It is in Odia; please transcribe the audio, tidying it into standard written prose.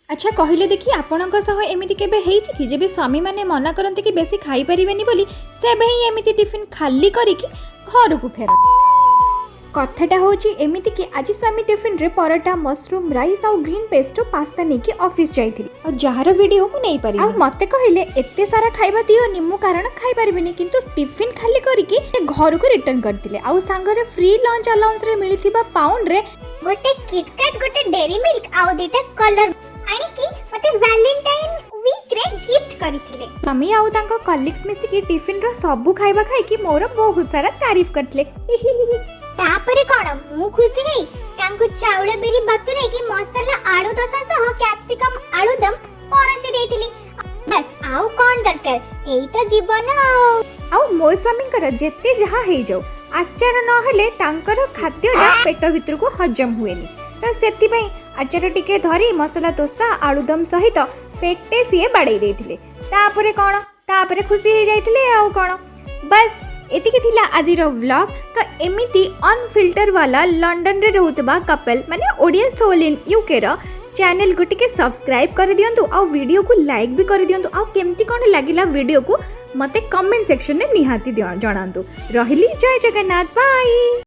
ଆଚ୍ଛା, କହିଲେ ଦେଖି, ଆପଣଙ୍କ ସହ ଏମିତି କେବେ ହେଇଛି କି, ଯେବେ ସ୍ୱାମୀମାନେ ମନା କରନ୍ତି କି ବେଶୀ ଖାଇପାରିବେନି ବୋଲି, ସେବେ ହିଁ ଏମିତି ଟିଫିନ୍ ଖାଲି କରିକି ଘରକୁ ଫେର? କଥାଟା ହେଉଛି ଏମିତି କି ଆଜି ସ୍ୱାମୀ ଟିଫିନ୍ରେ ପରଟା, ମସରୁମ୍ ରାଇସ୍ ଆଉ ଗ୍ରୀନ୍ ପେଷ୍ଟୋ ପାସ୍ତା ନେଇକି ଅଫିସ୍ ଯାଇଥିଲି ଆଉ ଯାହାର ଭିଡ଼ିଓ ମୁଁ ନେଇପାରିବି। ଆଉ ମୋତେ କହିଲେ, ଏତେ ସାରା ଖାଇବା ଦିଅନି ମୁଁ, କାରଣ ଖାଇପାରିବିନି। କିନ୍ତୁ ଟିଫିନ୍ ଖାଲି କରିକି ସେ ଘରକୁ ରିଟର୍ନ କରିଥିଲେ ଆଉ ସାଙ୍ଗରେ ଫ୍ରି ଲଞ୍ଚ ଆଲାଉନ୍ସରେ ମିଳିଥିବା ପାଉଣ୍ଡରେ ଗୋଟେ କିଟକାଟ, ଗୋଟେ ଡେରି ମିଲ୍କ ଆଉ ଦିଟା କଲର ଆଣିକି ମତେ ଭାଲେଣ୍ଟାଇନ ୱିକ୍ ରେ ଗିଫ୍ଟ କରିଥିଲେ। ସ୍ୱାମୀ ଆଉ ତାଙ୍କ କଲିଗ୍ସ ମିଶିକି ଟିଫିନ୍ର ସବୁ ଖାଇବା ଖାଇକି ମୋର ବହୁତ ସାରା ତାରିଫ କରିଥିଲେ। ତାପରେ କଣ, ମୁଁ ଖୁସି ହେଇ ତାଙ୍କୁ ଚାଉଳ ବିରି ବତୁରେଇକି ମସଲା ଆଳୁ ଦୋସା ସହ କ୍ୟାପସିକମ ଆଳୁଦମ ପରସି ଦେଇଥିଲି। ବାସ୍, ଆଉ କଣ ଦରକାର? ଏଇ ତ ଜୀବନ ଆଉ। ଆଉ ମୋ ସ୍ୱାମୀଙ୍କର ଯେତେ ଯାହା ହେଇଯାଉ, ଆଚାର ନହେଲେ ତାଙ୍କର ଖାଦ୍ୟଟା ପେଟ ଭିତରକୁ ହଜମ ହୁଏନି। ତ ସେଥିପାଇଁ ଆଚାର ଟିକେ ଧରି ମସଲା ଦୋସା ଆଳୁଦମ ସହିତ ପେଟେ ସିଏ ବାଡ଼େଇ ଦେଇଥିଲେ। ତାପରେ କ'ଣ? ତାପରେ ଖୁସି ହେଇଯାଇଥିଲେ ଆଉ କ'ଣ। ବାସ୍, ଏତିକି ଥିଲା ଆଜିର ଭ୍ଲଗ୍। ତ ଏମିତି ଅନଫିଲ୍ଟର ବାଲା ଲଣ୍ଡନରେ ରହୁଥିବା କପଲ୍ ମାନେ ଓଡ଼ିଆ ସୋଲ୍ ଇନ୍ ୟୁକେର ଚ୍ୟାନେଲକୁ ଟିକେ ସବସ୍କ୍ରାଇବ୍ କରିଦିଅନ୍ତୁ ଆଉ ଭିଡ଼ିଓକୁ ଲାଇକ୍ ବି କରିଦିଅନ୍ତୁ। ଆଉ କେମିତି କ'ଣ ଲାଗିଲା ଭିଡ଼ିଓକୁ, ମୋତେ କମେଣ୍ଟ ସେକ୍ସନରେ ନିହାତି ଜଣାନ୍ତୁ। ରହିଲି, ଜୟ ଜଗନ୍ନାଥ, ବାଇ।